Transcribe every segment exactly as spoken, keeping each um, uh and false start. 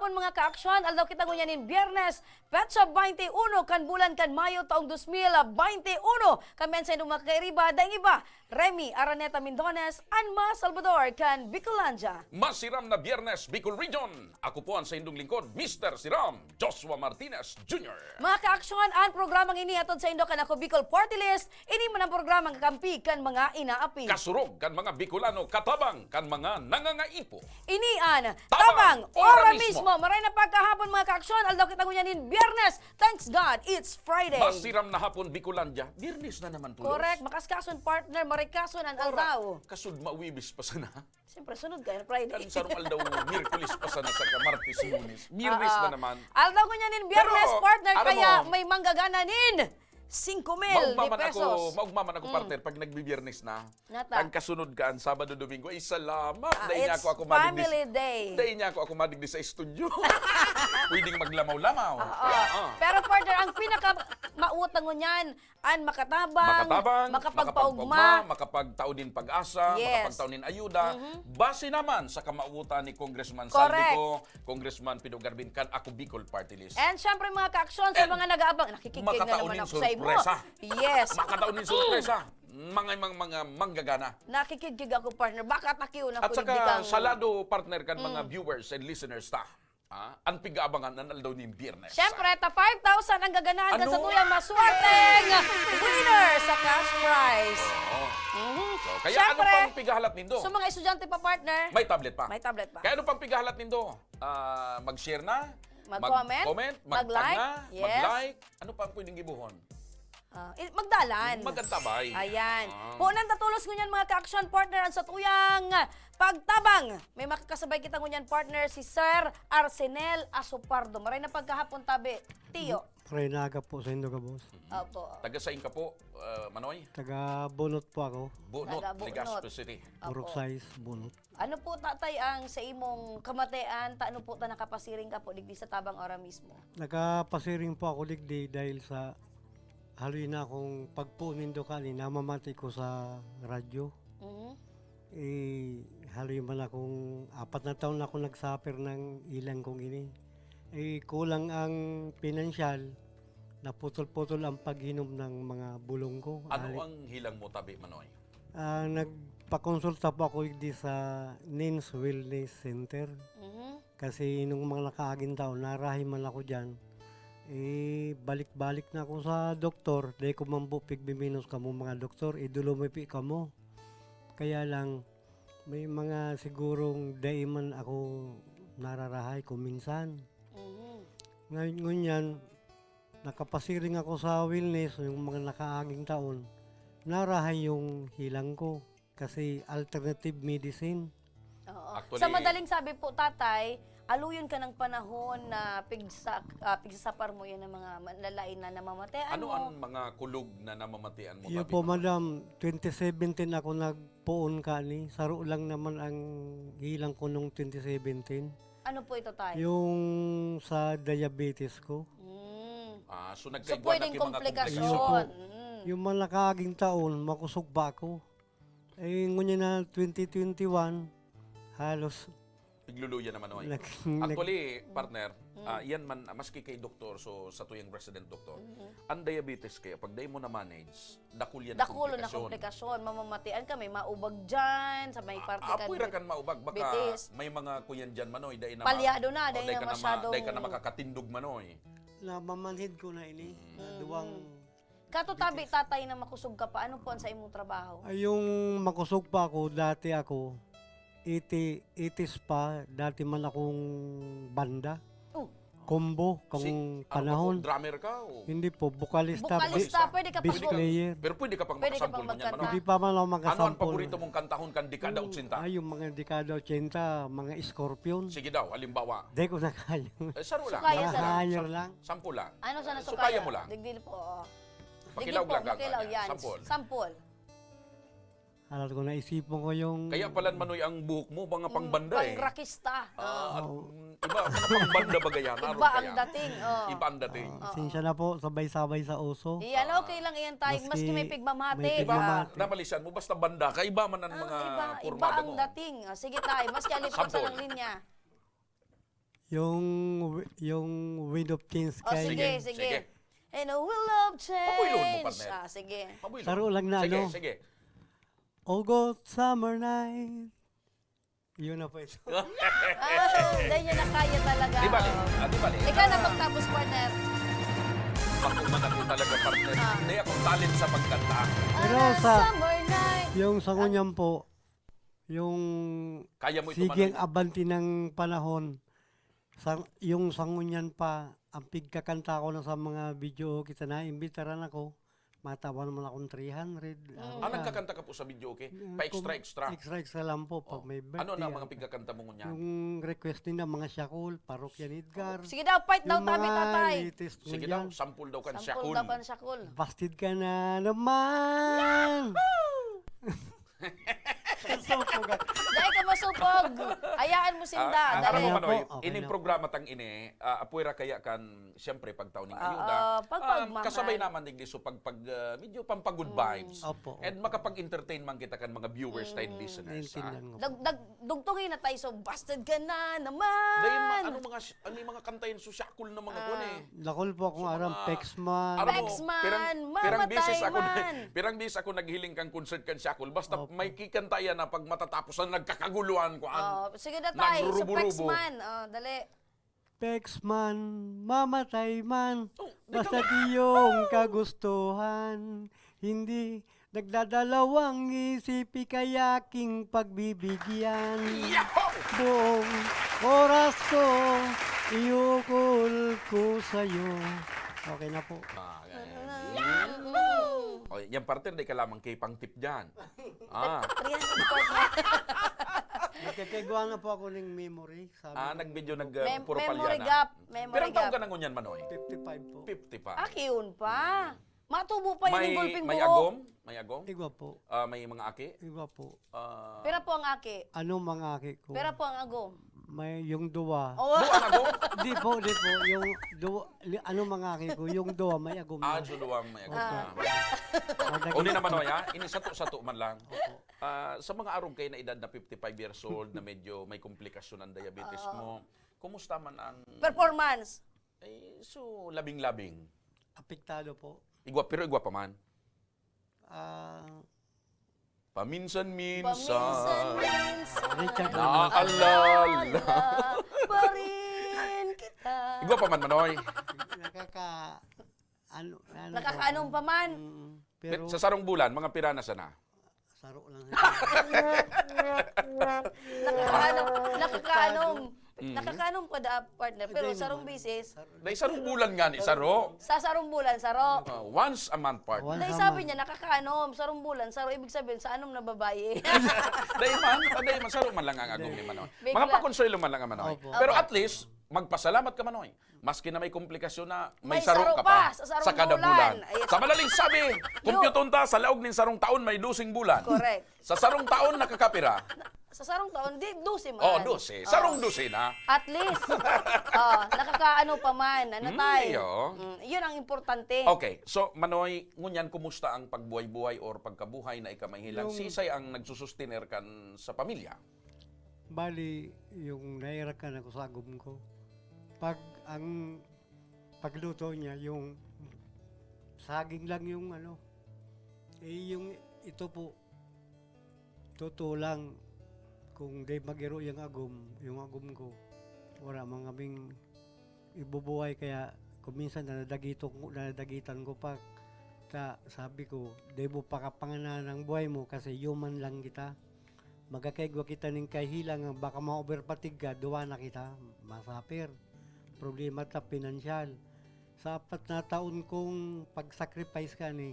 Mga kaaksyon, aldaw kita ngunyan nin Biyernes, petsa baynte uno kan bulan kan Mayo taong dos mil baynte uno. Kami an saindong mga kairiba, daing iba, Remy Araneta Mindones, an mga Salvador kan Bicolandia. Masiram na Biyernes, Bicol Region. Ako po ang saindong lingkod, Mister Siram, Joshua Martinez Junior. Mga kaaksyon, ang programang ini hatod saindo kan Ako Bicol Party List. Ini man ang programang kakampi kan mga inaapi. Kasurog kan mga Bicolano, katabang kan mga nangangaipo. Ini an Tabang, Tabang, Ora Ora Mismo. Mismo. Maray na pagkahapon, mga kaaksyon. Aldaw kita ngunyan nin Biyernes. Thanks God, it's Friday. Masiram na hapon, Bicolandia. Biyernes na naman pulos. Correct. Makaskason, partner. Marikason an Ora, aldaw. Kasud, mawibis pa sana. Siyempre, sunod ka, Friday. Kan sarong aldaw, Miyerkules pa sana, saka Martes, Lunes. Biyernes Oo. na naman. Aldaw ngunyan nin Biyernes, Pero, partner, alam kaya mo, may manggagana nin singko mil Maugma man ako, pesos. maugma man ako, Mm. partner, pag nagbibiyernes na. Nata. Ang kasunod ka, ang Sabado, Domingo, ay salamat. Ah, Dahil niya it's ako, ako madigdi family day. Dahil niya ako, ako madigdi sa estudyo. Pwedeng maglamaw-lamaw. Oo. Ah. Pero, partner, ang pinaka mautang ngunyan, an makatabang, Makatabang, makapagpaugma. makapagpaugma, makapagtao nin pag-asa, Yes. makapagtao nin ayuda. Mhm. Base naman sa kamautan ni Congressman Correct. Saldico, Congressman Pido Garbin, kan Ako Bicol Party List. And syempre, mga kaaksyon, sa And mga nag-aabang, nakikigig na makatao naman nin ako sa imo. sorpresa. Yes. Makatao nin sorpresa. Mga, mga, mga manggagana. Nakikigig ako, partner. Baka takiw na At ko, saka, digdi kang salado, partner, kan mga Mm. viewers and listeners ta. Ah, an pig-aabangan an aldaw nin Biyernes. Siyempre, ta five thousand ang gaganahan kan Ano? satuyang maswerteng winner sa cash prize. Oo. Mhm. So, kaya Siyempre, ano pang pigahalat nindo? sa mga estudyante pa, partner, May tablet pa. may tablet pa. Kaya ano pang pigahalat nindo? Ah, mag-share na? Mag-comment? Mag-comment? Mag-tag Mag-like? na? Yes. Mag-like? Ano pa ang pwedeng gibohon? Ah, eh, magdalan. Magantabay. Ayan. Ah. Punan ta tolos ngunyan, mga ka-action partner, ang satuyang pagtabang. May makakasabay kita ngunyan, partner, si Sir Arsenel Asopardo. Maray na pagkahapon, tabi. Tiyo. Maray na aga po sa indo gabos. Mhm. Opo. Taga sain ka po, ah, Manoy? Taga Bunot po ako. Bunot, Taga Bunot. Legazpi City. Opo. Purok sais, Bunot. Ano po, Tatay, ang sa imong kamatian? Ta-, ano po ta nakapasiring ka po digdi sa tabang ora mismo? Nakapasiring po ako digdi dahil sa haloy na akong pagpuon nindo kani, namamati ko sa radyo. Mhm. Eh, haloy man akong apat na taon na ako nag-suffer ng ilang kong ini. Eh, kulang ang pinansyal, naputol-putol ang pag-inom ng mga bulong ko. Ano Hali- ang hilang mo, tabi, Manoy? Ah, nagpakonsulta po ako digdi sa Nins Wellness Center. Mhm. Kasi nung mga nakaaging taon, narahay man ako diyan. Eh, balik-balik na ako sa doktor. Dai ko man po pigmiminos kamo mga doktor, idolomipi kamo. Kaya lang, may mga sigurong dai man ako nararahay kung minsan. Mhm. Ngay-, ngunyan, nakapasiring ako sa wellness, yung mga nakaaging taon, narahay yung hilang ko. Kasi alternative medicine. Oo. Actually, Sa madaling sabi po, Tatay, aluyon ka ng panahon na pigsa-, ah, pigsasapar mo yan ng mga ma-, lalain na namamatean Ano mo. ang mga kulog na namamatean mo, Iyo tabi po, naman? Madam, twenty seventeen ako nagpoon kani. Saro lang naman ang hilang ko nung twenty seventeen. Ano po ito, Tay? Yung sa diabetes ko. Mm. Ah, so So, nagkaigwa na pwedeng kayo mga komplikasyon. komplikasyon. Iyo po. Mm. Yung mga nakaaging taon, makusog pa ako. Eh, ngunyan na twenty twenty-one, halos Pigluluya naman, oy. nag-, nag- Actually, partner, Mm. ah, yan man, ah, maski kay doktor, so, sa tuyang resident doktor, Mhm. ang diabetes kaya, pag dai mo na-manage, dakul yan na Dakul na komplikasyon. komplikasyon. Mamamatian ka, may maubag dyan, sa may Ah, parte kan apoy ra kan maubag, baka bitis. may mga kuyan dyan, manoy, dai na ma-, Palyado na, o, dai dai na ka na ma-, masyadong dai ka na makakatindog, manoy. Namamanhid ko na ini, Mm. na Mm. duwang Kato tabi, bitis. Tatay, na makusog ka pa, ano po ang sa imong trabaho? Ay, yung makusog pa ako, dati ako, iti-, itis pa, dati man akong banda. Oh. Combo, kung Si, ano ka po, panahon. drummer ka o? Hindi po, bukalista, Bukalista, bis-, pwede ka bass pag- player. Pero pwede ka pang Pwede ka makasampol pang ngunyan, magkanta. manoy. Hindi pa man ako Ano ang makasampol. paborito mong kantahon kan dekada Yung, otsenta? ay, yung mga dekada otsenta, mga Scorpion. Sige daw, halimbawa. Di ko na kaya. Eh, saro lang. Sukaya, Mga saro. higher lang. Sample lang. Ano sana Eh, sukaya? sukaya mo lang. Digdi po, oo. Pakilaw Digdi po, lang, makilaw, ganyan. yan. Sample. Sample. Alam ko, naisipon ko yung Kaya pala, manoy, ang buhok mo, mga Mm, pangbanda eh. pangrakista. Ah, Oo. mm, iba, mga pangbanda ba gaya? Iba Naroon ang kaya? dating, oh. Iba ang dating. Ah, Oo. sinsya na po, sabay-sabay sa uso. Iyan, Iba. okay lang iyan, Tay. Maski Maski may pigmamati. may Iba, pigmamati. namalisan mo, basta banda ka, iba man ang Ah, mga iba, iba pormada ang mo. dating. Ah, sige, Tay, maski alipot sa Sample. ng linya. Yung wi-, yung Wind of Change Oh, kay sige, Sige, sige. sige. And I will love change. Pabuilon mo, partner. Ah, sige. Pabuilon. Saro lang na Sige, ano. sige. Oh, good summer night. Yun na po ito. Ah, dahil niya na kaya talaga. Di bali. Oh. Ah, di bali. Ikaw na pagtapos, partner. Ako man ako talaga, partner. Ah. Hindi ako talent sa pagkanta. Pero Ah, sa- summer night. Yung sa ngunyan po, yung Kaya mo ito, sige ang Manoy? Abanti ng Panahon. Sa, yung sa ngunyan pa, ang pigkakanta ko na sa mga video, kita na, imbitaran ako. Matawa naman akong three hundred. Mm. Ah, nagkakanta ka po sa video, okay? Ah, Pa-extra, kung extra. Extra, extra lang po pag Oh. may birthday. Ano na ang mga ako. Pigkakanta mo ngunyan? Yung request nila, mga Syakol, Parokya ni Edgar. Sige daw, fight daw Yung tabi, mga tatay. latest Sige ngunyan. Daw, sample daw kan Sample Syakol. Daw kan Syakol. Busted ka na naman! Susuko ka. Dahil ka masupog. Hayaan mo sinda. Ah, Dali. ano, Okay na Manoy, po, okay ining na. Programa tang ini, ah, apwera kaya kan, siyempre, pagtao ning Oo, ayuda. pagpagmahal. Ah, kasabay naman digdi so pag, pag, ah, medyo pampagood vibes. Opo. And makapag-entertain man kita kan mga viewers and listeners. Naintindihan Ah. ko po. Dag, dag, dugtungin na tayo. So, busted ka na naman. Dahil ma- ano mga, ano yung mga kanta yun? So, Syakol na mga Ah. kuwan eh. Lakol po akong So, aram, mga- Pexman. Aram mo, Pexman, pirang, pirang mamatay beses ako, man. pirang beses ako naghiling kang concert kan Syakol. Basta Opo. may kikanta yan na pag matatapos na nagkakaguluhan ko. Oh, sige na tayo. So, Nagrurubo-rubo. Pexman. Oh, dali. Pexman, mamatay man. Oh, Basta ikaw- di yung kagustuhan. Hindi nagdadalawang isip, ikaya king pagbibigyan. Yahoo! Buong oras ko, iukol ko sa'yo. Okay na po. Ah, ganyan. Mm. Oh, yan partner, di ka lamang kay pang tip dyan. Ah, Three hundred po na. Nagkakagawa na po ako ng memory. Sabi ah ng nag-video, nag Mem- uh, propaganda. Memory gap. Memory Pirang taon gap. Ka na ngunyan, Manoy? fifty-five po. fifty pa. Ah, kiyon pa. Matubo pa yung May, gulping may buhok. agom? May agom? Igwa po. Ah, may mga aki? Igwa po. Ah, Pira po ang aki? Ano mga aki ko? Pira po ang agom? May yung duwa. Oh, Ang agom? Di po, di po. Yung duwa, li- ano mga aki ko? Yung duwa, may agom Ah, na. duwa ang may agom. Ah. Ah. Madagit. Uli naman, Manoy, ha? Ini sato-sato man lang. Opo. Ah, sa mga arog kayo na edad na fifty-five years old na medyo may komplikasyon ang diabetes Oo. mo, kumusta man ang... Performance. Eh, so, labing-labing. Apektado po. Igwa, pero igwa pa man. Ah, Paminsan-minsan. Paminsan-minsan. Richard Naaalala. Pa rin kita. Igwa pa man, Manoy. Nakaka... Ano, ano Nakakaanom pa man. Mm, pero Sa sarong bulan, mga pirana sana. Saro lang. Nakakaanom. Nakakaanom. Mm. Nakakaanom pa da, partner. Pero Hindi sarong naman. bisis, Saro- Dahil sarong bulan nga ni saro. Sa sarong bulan, saro. Ah, once a month, partner. Once Dahil a sabi month. Niya, nakakaanom, sarong bulan, saro. Ibig sabihin, sa anom na babae. Dahil man, dahil man, saro man lang ang agom ni Manoy. Hindi. Bigla. Magpakonsuelo man lang ang Manoy. Opo. Pero Opo. At least, magpasalamat ka, Manoy. Maski na may komplikasyon na, may, May saro saro ka pa pa sa sarong sa kada bulan. bulan. Ay, Sa madaling sabi, kompyuton ta, sa laog nin sarong taon, may dosing bulan. Correct. Sa sarong taon, nakakapira. Sa sarong taon, di, dose man. Oh, dose. Oh. Sarong dose na. At least, oh, nakakaano pa man. Ano Mm, tayo? iyo. Mm, yun ang importante. Okay. So, Manoy, ngunyan, kumusta ang pagbuhay-buhay or pagkabuhay na ikamahilang? Yung- Sisay ang nagsusustiner kan sa pamilya? Bali, yung nairakan ako sa agom ko. Pag ang pagluto niya, yung saging lang yung ano. Eh, yung ito po, totoo lang, kung di mag-iro yung agom, yung agom ko, wala man kaming ibubuhay. Kaya kung minsan nadagito ko, nadagitan ko pa. Ta, sabi ko, "Di mo pakapanganan ang buhay mo kasi human lang kita. Magkakaigwa kita ning kahihilang, baka ma-overfatigue ka, duwa na kita, masuffer." Problema ta, pinansyal. Sa apat na taon kong pag-sacrifice kani,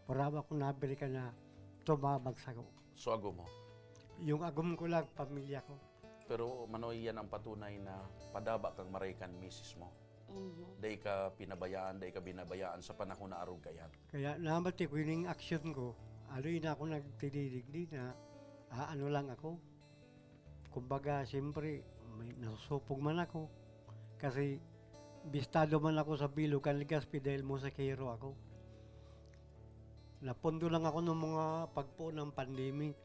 wala akong nabili ka na tumabag sako. So, agom mo. Yung agom ko lang, pamilya ko. Pero, Manoy, yan ang patunay na padaba kang maray kan misis mo. Mhm. Dai ka pinabayaan, dai ka binabayaan sa panahon na arog ka yan. Kaya namati ko yung action ko. Aloy na ako nagtididigdi na, ah, ano lang ako. Kumbaga, siyempre, may nasusupog man ako. Kasi, bistado man ako sa bilog kan Legazpi dahil musikero ako. Napundo lang ako ng mga pagpo ng pandemic.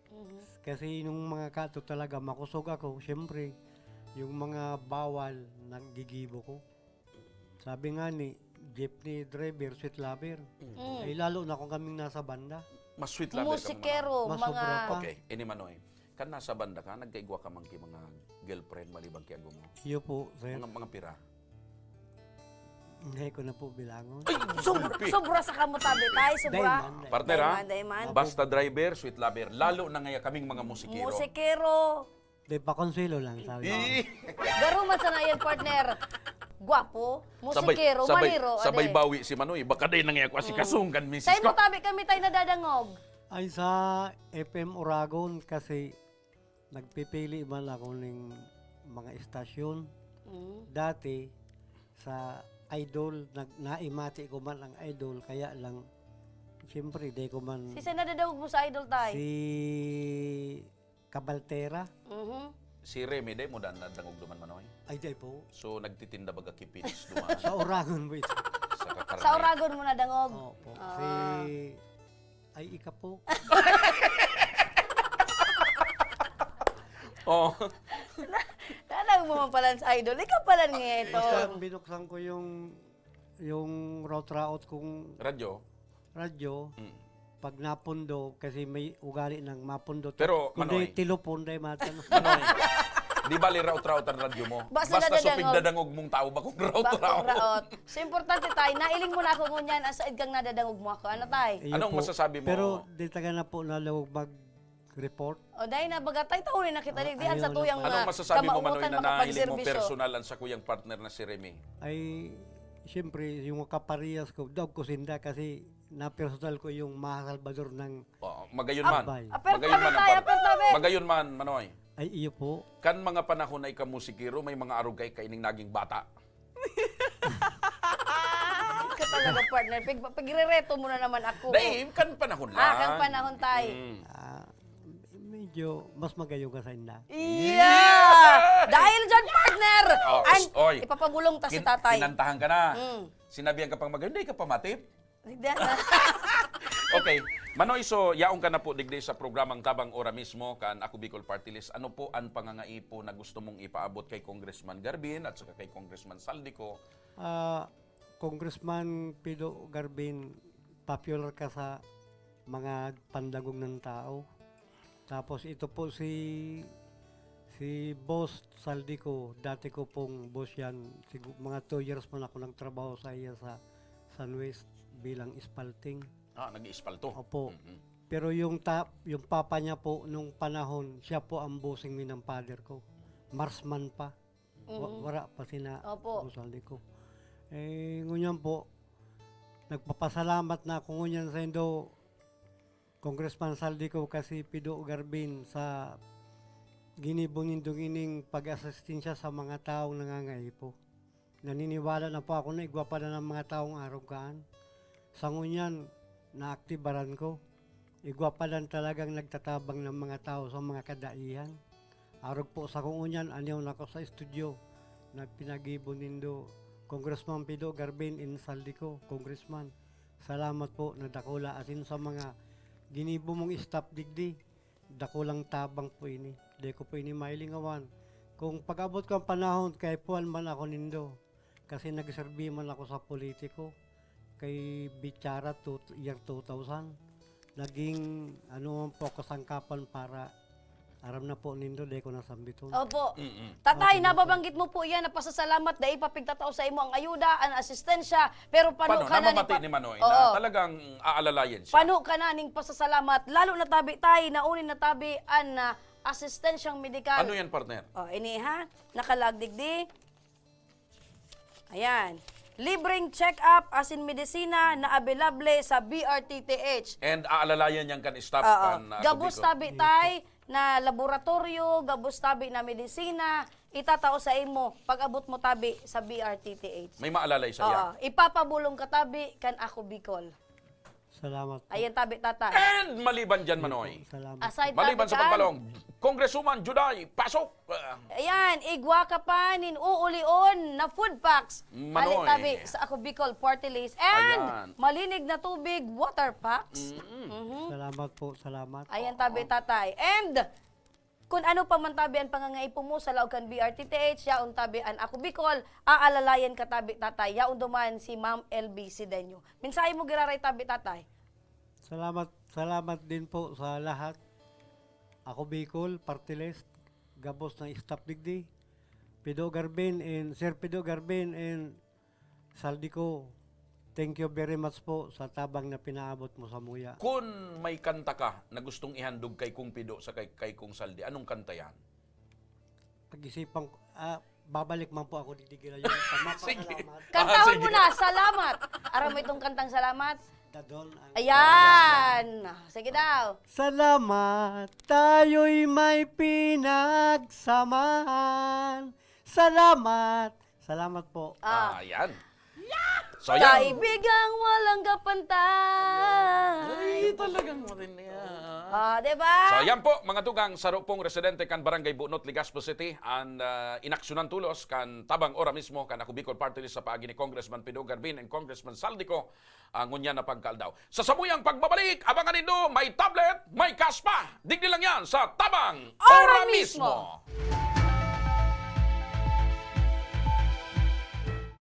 Mhm. Kasi nung mga kato talaga, makusog ako, siyempre, yung mga bawal, naggigibo ko. Sabi nga ni jeepney driver, sweet lover. Mm. Ay, lalo na kung kaming nasa banda. Mas sweet lover ka, Musikero, Mas sobra mga... pa. Okay, ini Manoy. Kan nasa banda ka, nagkaigwa ka man ki mga girlfriend maliban ki ago mo? Iyo po, sir. Mga, mga pira? Hindi ko na po bilangon. Sobra, sobra sa kamo tabi, tay. Sobra. Dayman, dayman. Partner, ha? Dayman, dayman. Basta driver, sweet lover. Lalo na ngaya kaming mga musikero. Musikero. Di pa konselo lang, sabi. Ih! Garo man sana yan, partner. Gwapo, Sabay, musikero, sabay, maniro. sabay Ade. bawi si Manoy. Baka day na ngaya ako asikasohon kan Sa misis imo ko. Tabi kami tayo nadadangog. Ay, sa F M Oragon kasi nagpipili man ako ng mga estasyon. Mm. Dati, sa Idol, nag, naimati ko man ang Idol, kaya lang, siyempre, di ko man Si sa nadadangog mo sa Idol, tay? si Cabaltera. Mhm. Si Remy, day mo dan nadangog duman, Manoy. Ay, di po. So, nagtitinda baga kipinis duman Sa Oragon po ito. sa kakarne. Sa Oragon mo nadangog. Opo. Ah. Si... Ay, ika po. Oh. Nadangog mo man pala sa Idol. Ikaw pala nga ito. Basta binuksan ko yung yung route-route kong Radyo. radyo, Mm. pag napundo, kasi may ugali ng mapundo. Pero, Kung Manoy. di, tilupon, di matano. Manoy. Di bali raot-raot ang radyo mo. Basta Basta nadadangog. supig dadangog mong tao, bakong Bakong raot-raot. raot. So, importante, tay, nailing mo na ako ngunyan, asaid kang nadadangog mo ako. Ano, tay? Iyo Anong po. masasabi mo? Pero di taga na po nalawag mag-report. O, dahil na baga, tay, tauli na kita. Ah, Di, di, ang sa ayaw tuyang lang. Anong mga masasabi mo, Manoy, kamautan, na mga nahiling mo pagserbisyo. personal ang sakuyang partner na si Remy? Ay, siyempre, yung kaparehas ko, daog ko sinda kasi na-personal ko yung mga Salvador ng Oh, magayon man. Abay. Aper Magayon tabi, man ang tay, par- aper tabi. Magayon man, Manoy. Ay, iyo po. Kan mga panahon na ikamusikero, may mga arog kay kaining naging bata. Ka talaga, partner. Pig, pigrereto mo na naman ako. Dahil, kan panahon lang. Ah, kang panahon, tay. Mm. Ah, medyo mas magayo ka sa inda. Yeah! Dahil dyan, partner! Oh, And oy. Ipapabulong ta si Kin- tatay. Kinantahan ka na. Mm. Sinabihan ka pang magayon, di ka pamatip? Hindi na. Okay. Manoy, so, yaon ka na po digdi sa programang Tabang Ora mismo kan Ako Bicol Party List. Ano po ang pangangaipo na gusto mong ipaabot kay Congressman Garbin at saka kay Congressman Saldico? Ah, Congressman Pido Garbin, popular ka sa mga pandangog ng tao. Tapos ito po si si Boss Saldico, dati ko pong boss yan. Sigu- mga two years po na ako nagtrabaho sa iya sa San Luis bilang ispalting. Ah, nag-iispalto. Opo. Mhm. Pero yung ta- yung papa niya po nung panahon, siya po ang bossing mi ng father ko. Marsman pa. Wa- Mhm. wala pa sina Opo. Boss Saldico. Eh, ngunyan po, nagpapasalamat na ako ngunyan sa indo, Congressman Saldico, kasi Pido Garbin, sa ginibo nindong ining pag-asistensya sa mga taong nangangaipo. Naniniwala na po ako na igwa pa na ng mga taong arog kaan. Sa ngunyan, naaktibaran ko. Igwa pa lang talagang nagtatabang ng mga tao sa mga kadaihan. Arog po sa kung ngunyan, aniyaw na ako sa estudyo na pinagibo nindo, Congressman Pido Garbin in Saldico, Congressman. Salamat po na dakula asin sa mga ginibo mong staff digdi. Dakulang tabang po ini. Di ko po ini mailingawan. Kung pag-abot ko ang panahon, kay puwan man ako nindo. Kasi nagserbi man ako sa politiko kay Bichara two, year two thousand. Naging ano man po ako sangkapan para aram na po nindo, di ko nasambiton. Opo. Mm-mm. Tatay, Okay, nababanggit mo po yan na pasasalamat dahil papigtatao sa imo ang ayuda, ang asistensya, pero pano Paano? ka na ni Namamati pa- ni Manoy Oo. na talagang aalalayan siya. Pano ka na ning pasasalamat, lalo na tabi tay, nauni na tabi an ah, asistensyang medikal. Ano yan, partner? O, ini ha, nakalagdig di. Ayan. Libreng check-up asin medisina na available sa B R T T H. And aalalayan niyang kan staff Oo. kan, ah, Gabos Cobico. Tabi tay na laboratoryo, gabos tabi na medisina, itatao sa imo pag-abot mo tabi sa B R T T H. May maalalay sa iya. Oo. Ipapabulong ka tabi kan Ako Bicol. Salamat po. Ayan tabi, tatay. And maliban dyan, Manoy. Salamat. Aside Maliban tabi sa kan- pagpalong, Congresswoman Juday, pasok! Ah, Ayan, igwa ka pa nin uulion na food packs. Manoy. Hali tabi sa Ako Bicol Party List. And Ayan. malinig na tubig, water packs. Mm-mm. Mhm. Salamat po, salamat. Ayan tabi, tatay. And Kun ano pa man tabi an pangangaipo mo sa laog kan B R T T H, yaon tabi an Ako Bicol, aalalayan ka tabi, Tatay. Yaon duman si Ma'am L B Sideño. Mensahe mo giraray tabi, Tatay. Salamat, salamat din po sa lahat. Ako Bicol, Party List, gabos na staff digdi. Pido Garbin and Sir Pido Garbin and Saldi ko, thank you very much po sa tabang na pinaabot mo sa muya. Kun may kanta ka na gustong ihandog kay Kong Pido sa kay, kay Kong Saldi, anong kanta yan? Pag-isipan ko, ah, babalik man po ako digdi giraray. Tama po, Sige. Salamat. Kantahon sige. mo na, salamat. Aram mo itong kantang salamat? Dadon ang Ayan. Sige daw. Salamat, tayo'y may pinagsamahan. Salamat. Salamat po. Ah, Ayan. So, yan. Kaibigang walang kapantay. Ay, talagang matindi yan. Ah, diba? So, yan po, mga tugang, saro pong residente kan Barangay Bunot, Legazpo City, an ah, inaksyonan tolos kan tabang ora mismo kan Ako Bicol Party List sa paagi ni Congressman Pido Garbin and Congressman Saldico, ah, ngunyan na pagkaaldaw. Sa samuyang pagbabalik, abangan nindo, may tablet, may cash pa. Digdi lang yan sa tabang Ora ora mismo. mismo.